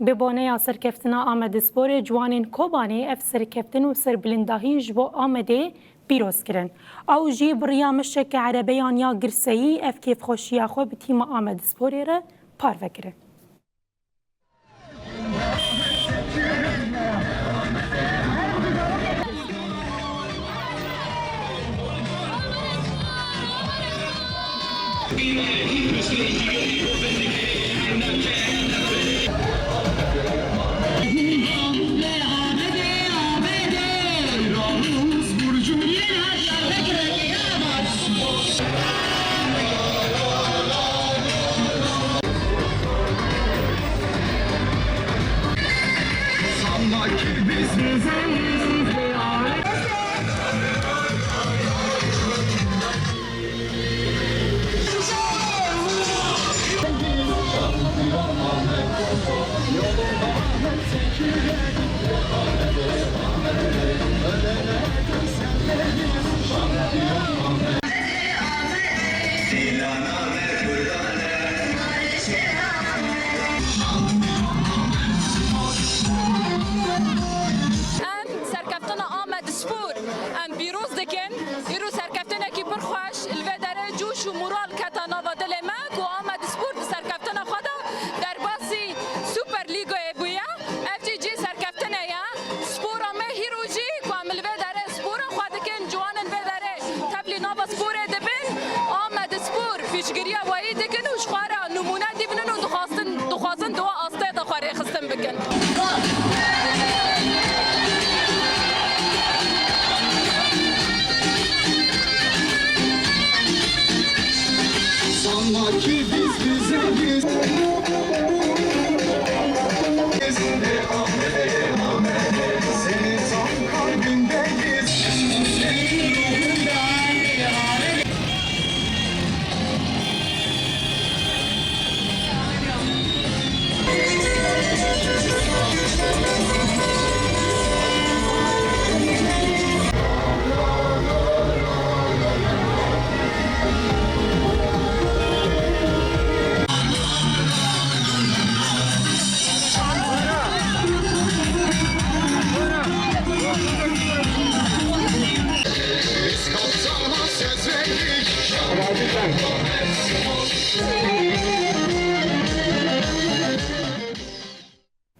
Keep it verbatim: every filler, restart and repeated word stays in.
Bi boneya serkeftina Amedsporê ciwanên Kobanê ev serkeftin û serbilindahî ji bo Amedê pîroz kirin. Ew jî bi riya meşeke erebeyan ya girseyî ev kêfxweşiya xwe bi tîma Amedsporê re parve kirin. Em serkeftina Amedspor em pîroz dikin. Îro serkeftinekî pir xweş, li vê derê coş û moral kete nava dilê me ku Amedspor di serkeftina xwe de derbasî Super Lîgayê bûye. Ev jî cihê serkeftinê ye. Spora me hîro jî ku em li vê derê spora xwe dikin, ciwanên vê derê tevlî nava sporê dibin. Amedspor piştgiriya weyî dikin û ji xwe re nimûne dibînin û dixwastin, dixwazin di we astê de xwe rêxistin bikin.